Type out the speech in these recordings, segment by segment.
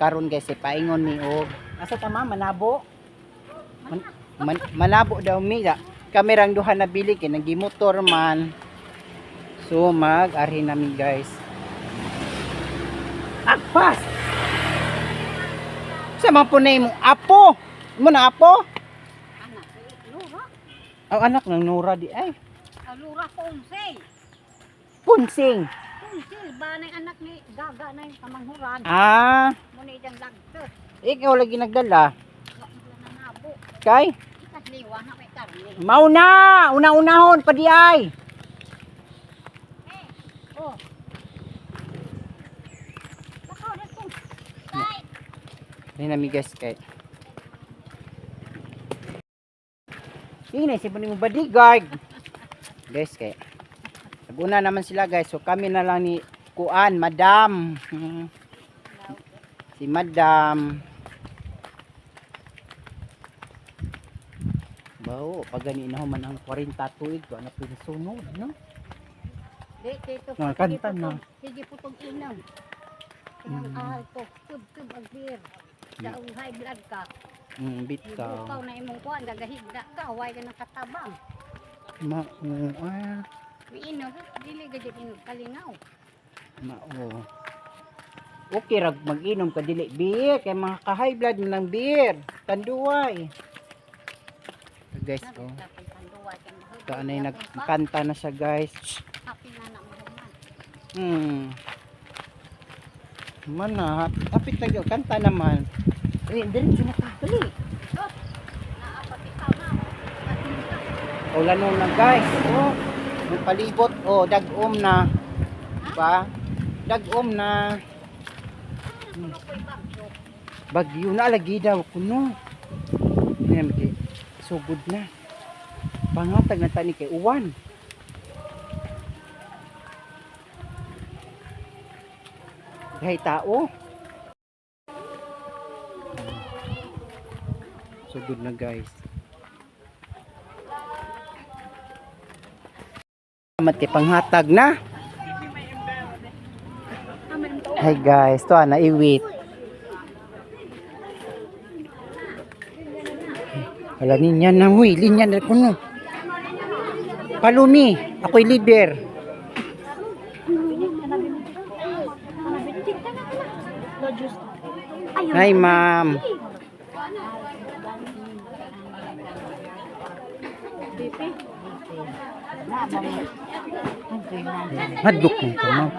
Karon guys, eh, paingon mi og asa ta, ma'am? Manabo. Manabo daw mi. Da. Kami rang duha na bili kay nagimotor man. So mag-arhi nami, guys. Agpas. Sa man po na imong apo? Mo na apo? Anak, Lura. Ang anak ng Nora di ay. Lura Ponsay. Punsing. Ponsay, ba na yung anak ni Gaga na yung kamanghuran. Ah, Muna idang lagtot. ikaw lagi nagdala. Wa mo na nabo. Kay Ikasliwa na kay karne. mauna, una-unahon pa di ay. Oh. Bakaw na kong. Tay. Ayun nami, guys, kay. Yun na, si mo bodyguard. Guys, kay. Naguna naman sila, guys. So kami na lang ni Kuan, Madam. Si Madam. Bao, pag gani na man ang 40 tuig ko, anak pinsunod, no? Di, dito. Ah, kanta na. Sige po itong inom. Ang alto, tub tub ang beer. Daong high blood ka. Bitaw. Ibukaw na imong kuan, gagahigda ka, way ka ng katabang. Mao, ah, Miinom, dili ka dyan inom, kalingaw. mao. Okay rag mag-inom ka dili beer kay mga ka-high blood man ng beer. Tanduay. Guys, oh. Kaanay nagkanta na siya, guys. Happy na na mahuman. Man na, hapit na gyud kanta naman. Eh, diretso na ka. Dali. Naapatikaw na. Ulan na, guys. Oh, may palibot. Oh, dagom na. Diba? Dagom na. Bagyo na lagi daw kuno. Hindi kay sugod na. Pangatag na tani kay uwan. Dahil tao. Sugod na, guys. Salamat kay panghatag na. Hi guys, to na iwit. Wala ninya na huy, linya na kuno. Palumi, ako'y leader. Hi, ma'am. Hadlok mo ka, ma'am.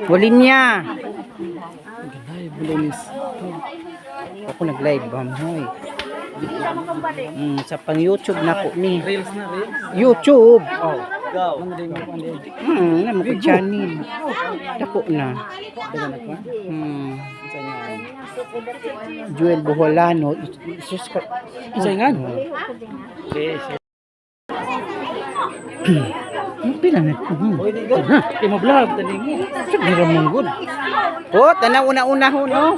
Wali niya. Ako nag-live ba, hoy. Sa pang YouTube na ko ni. Reels na, reels. YouTube. Oh, go. Na mo ko channel. Dako na. Joel Boholano. Sus ka. Isa nga? Oh. Ang pila na. Ha, kay mo vlog dali mo. Sige ra mong good. Oh, tanaw una-una ho, no?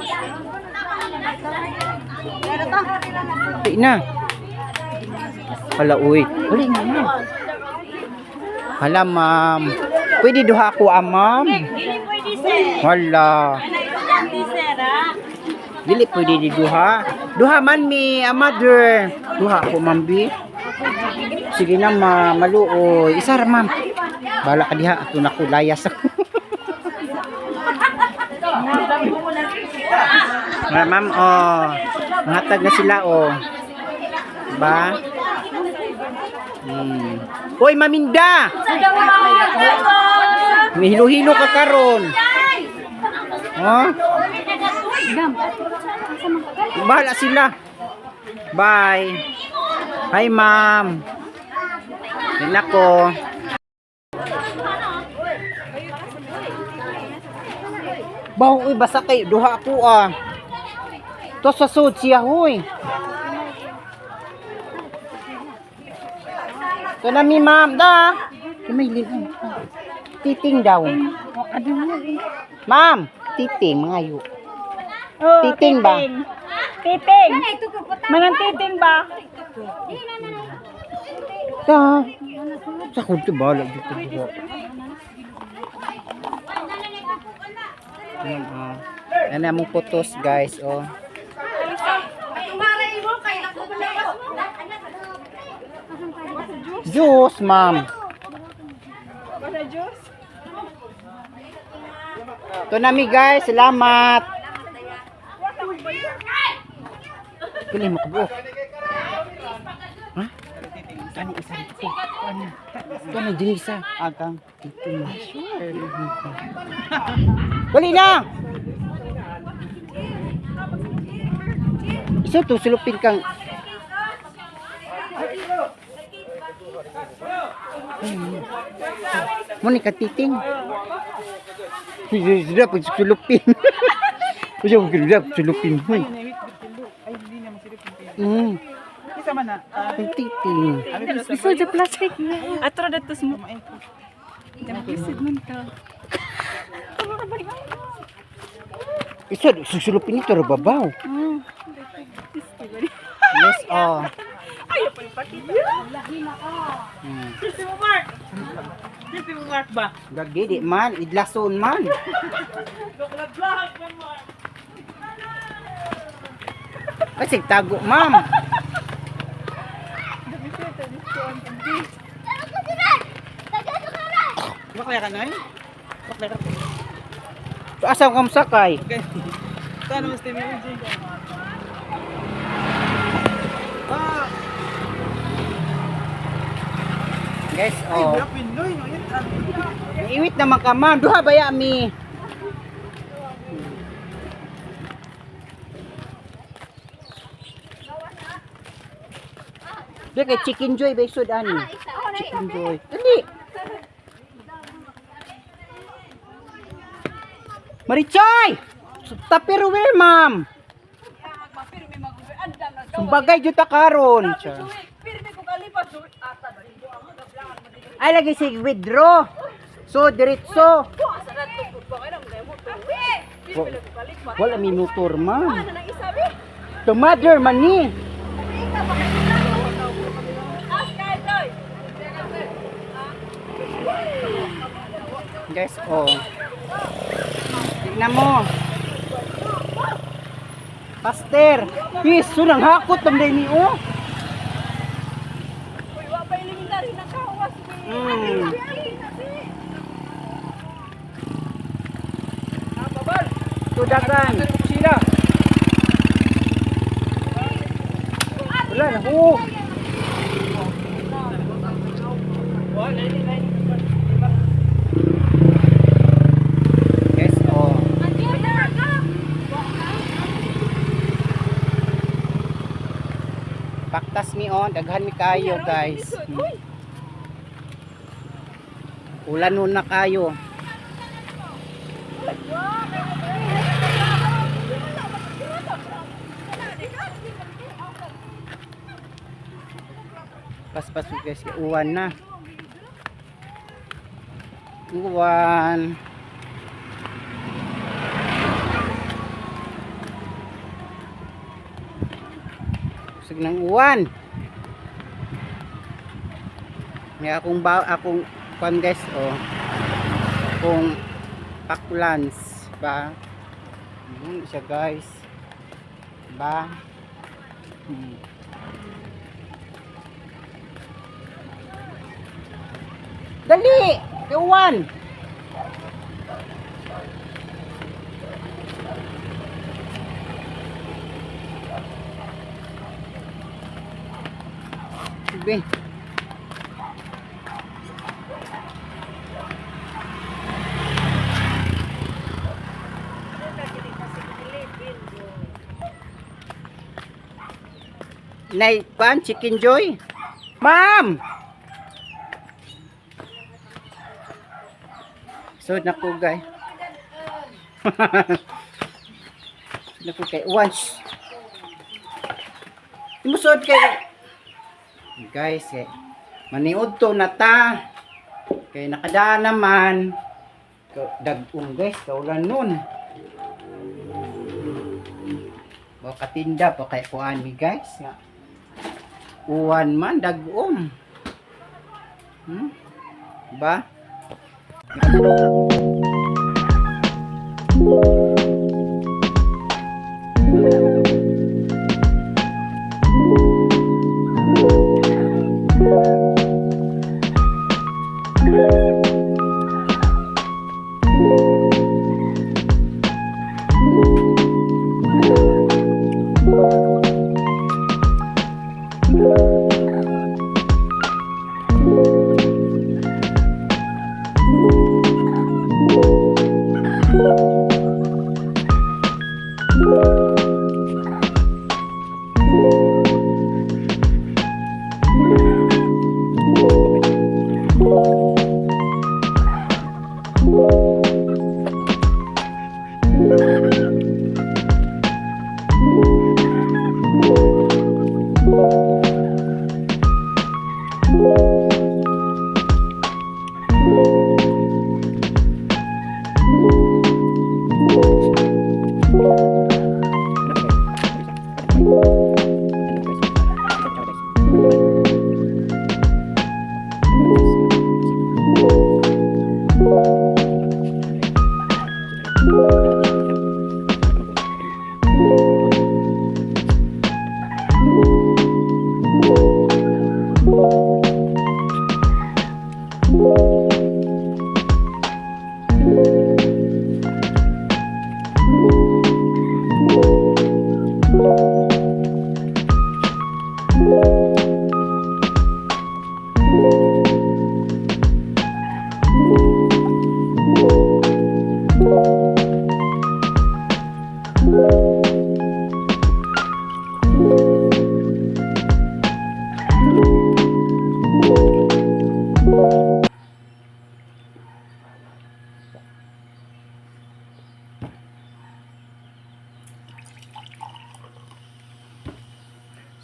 Di na. Hala, uy. Huli nga na. Hala, ma'am. Pwede duha ako, ah, ma'am. Hala. Dili pwede di duha. Duha man mi, ah, mother. Duha ako, ma'am, bi. Sige na, ma'am. Maluoy. Isa ra, ma'am. Bala ka diha. Ato na ko, layas ako. Mga ma'am, oh. Mangatag na sila, oh. Diba? Uy, maminda! May hilo-hilo ka karon. Oh? Bahala sila. Bye. Hi, ma'am. Yan ako. Baho, uy, basa kay duha ako ah. To sa sud siya huy. To na mi, ma'am, da. May lin. Titing daw. Ma'am, titing mga yu. Oh, Titing ba? Titing. Manang titing ba? Da. Sa kunti bala dito duha. Yan, oh. Yan among putos, guys, oh. Juice, ma'am. Wala juice. Ito na mi, guys. Salamat. Pili mo kabuok. Ha? Kani isa dito. Kani. Kani din isa. Akang. Ito na. Sure. Dali na. Isa to sulupin kang. Mo ni katiting. Sudah pag sulupin. Sudah sulupin. Hoy. Ay, hindi na masilip. Isa man na. Ang titing. Isod sa plastic. Atro datos mo. Isod man ka. Isa, susulupin ito, babaw. Yes, oh. Ayaw pa ipakita. Sisi mo, Mark. Sisi mo, Mark ba? Gagi, di man. Idlason man. Luklag-lag man, Mark. Ay, sige, tago, ma'am. Bakla ka na eh? Bakla ka. So, asa ka sakay? Okay. Saan naman si Timmy? Guys, Ay, oh. wala Pinoy. No, yan. Iwit naman ka, ma'am. Duha ba ya, mi? Di kay Chicken Joy ba isod ani? Chicken Joy. Dali. Marichoy! Tupperware, ma'am. Sumbagay jud ta karon. Ay lagi sig withdraw. So diretso. Wala mi motor, ma'am. The mother man ni. Guys, oh. Tignan mo. Paster. Piso nang hakot ang ni oh. Mm. Tudagan. Sila. Wala na. Oh. Guys, oh. Paktas mi on, daghan mi kayo, guys. Ulan nun na kayo. Paspas guys, uwan na. Uwan. Usag ng uwan. May akong ba akong kwan guys oh. Akong pakulans ba. Yun siya guys. Ba. Dali! Iwan! Sige. Nay, pan, Chicken Joy. Ma'am! So, naku, guys. Naku, kay once. Imusod kay guys, kay maniud to na ta. Kay nakadaan naman. Dag-um guys, kaulan nun. Wa katinda pa kay kuan mi guys. Nga. Uwan man dag-um. Ba?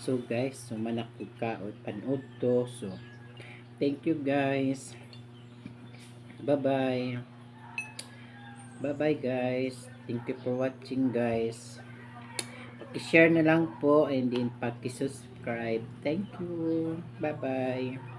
So guys, so manakog ka o panood to. So thank you, guys. Bye-bye. Bye-bye, guys. Thank you for watching, guys. Paki-share na lang po and then paki-subscribe. Thank you. Bye-bye.